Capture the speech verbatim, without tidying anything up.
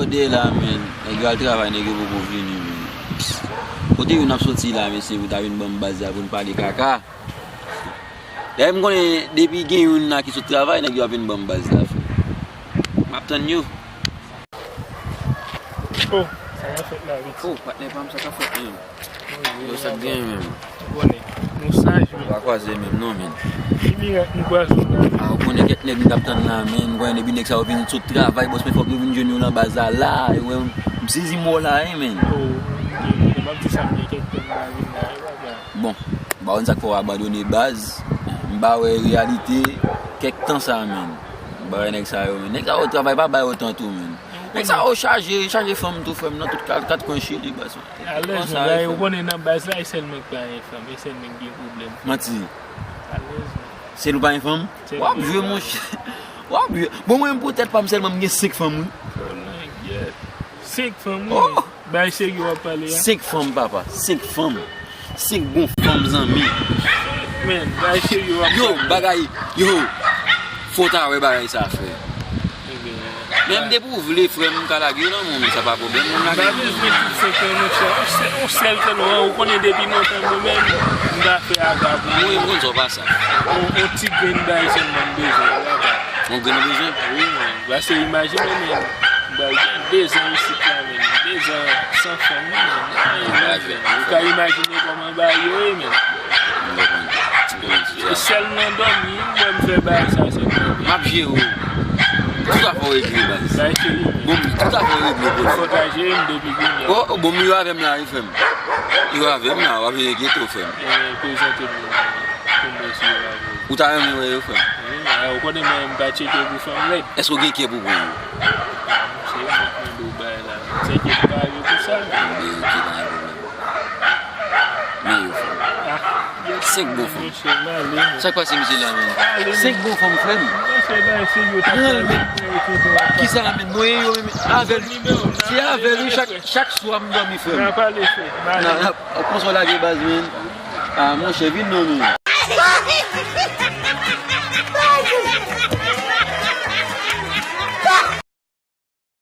Tande la, men. Nèg yo al travay, nèg yo poko vini, men. Kote youn ap soti la, mesye, pou ta vin ban m baz la, pou n pale kaka? Dayè, m konnen depi gen youn la ki sot travay, nèg yo ap vin ban m baz la, frè. M ap tann yo. Oh, sa k ap fèt la, Viti? Oh, patnè pa m, sa k ap fèt menm? Yo, sa k gen menm? Ou konnen, nou saj, men. Pa kwaze menm, non, men. Ki mirak nou kwaze w la? Ah, ou konnen kèk nèg m t ap tann la, men. M konnen depi nèg sa yo vin sot travay, bòs, men fòk yo vin jwenn yo nan baz la, la. Yo, men, m sezi mò la, wi, men. Oh, m gen, m ap di sa, m gen kèk tan m pa vin la, wi, papa. Bon, m pa konn sa k fè w abandone baz. M pa wè reyalite kèk tan sa, men. M pa wè nèg sa yo, men. Nèg sa yo travay pa bay otan tou, men. Nèg sa yo chaje, chaje fanm tou, frè m, nan tout kat, kat kwen Chili, baz. Alèz, men, bagay, ou konnen nan baz la, e sèl mwen k pa gen fanm, e sèl mwen k gen pwoblèm. Manti. Alèz, men. Sèl ou pa gen fanm? W ap jwe, monchè. W ap jwe. Bon, mwen menm, pou tèt pa m sèlman, m gen senk fanm, wi. Oh, my God. Senk fanm, wi. Oh! Bay serye w ap pale a. Senk fanm, papa. Senk fanm. Senk bon fanm, zanmi. Men, bay serye w ap pale. Yo, bagay, yo. Fò w ta wè bagay sa, frè. Men m depi w vle, frè m, m ka lage yo nan men w, men sa pa pwoblèm, m lage yo. M pa bezwen tout senk lan, monchè. On sè-, on sèl sèlman, ou konnen depi lontan mwen menm, m ta fè avè pou ou. Mwen, m konn sa w pa sa. On, on ti grenn bagay sèlman m bezwen, papa. On grenn ou bezwen? Wi, men. Paske imajine, men, m bay gen dezan isit la, men. Dezan san fanm, men. Ou ka imajine kòman bagay yo ye, men. M konprann. M konprann sitiyasyon. Sèl nan dòmi, m wè m fè bagay sa sèlman. M ap jere w. Tout afè w regle, baz. Bagay serye, men. Bon, tout afè w regle, bro. Fò ta jere m depi kounye a. Oh, oh, bon, yo avè m la, wi, frè m. Yo avè m la, w ap enkyete w, frè m. Eh, prezante m yo, men. Konbyen si yo avè w? Ou ta renmen wè yo, frè m? Wi, men, ou konnen mwen, m pa tcheke pou fanm lèd. Èske w gen kè pou pran yo? Se mwen k mande w bagay la. Tyenke m pa ale pou sa. Anben, ok, pa gen pwoblèm. Men yo fanm. Ah, senk bon fanm. Monchè, m ale, men. Sa k pase misye la, men? Senk bon fanm, frè m. Monchè, bagay serye, ta pale. Kisa la, men? Mwen yo, men, avè l. Se avè l, wi, chak, chak swa m dòmi, frè m. N a pale, frè. M ale. N a, n a, w konn sa w lage baz, men. Ah, monchè, vin non, men.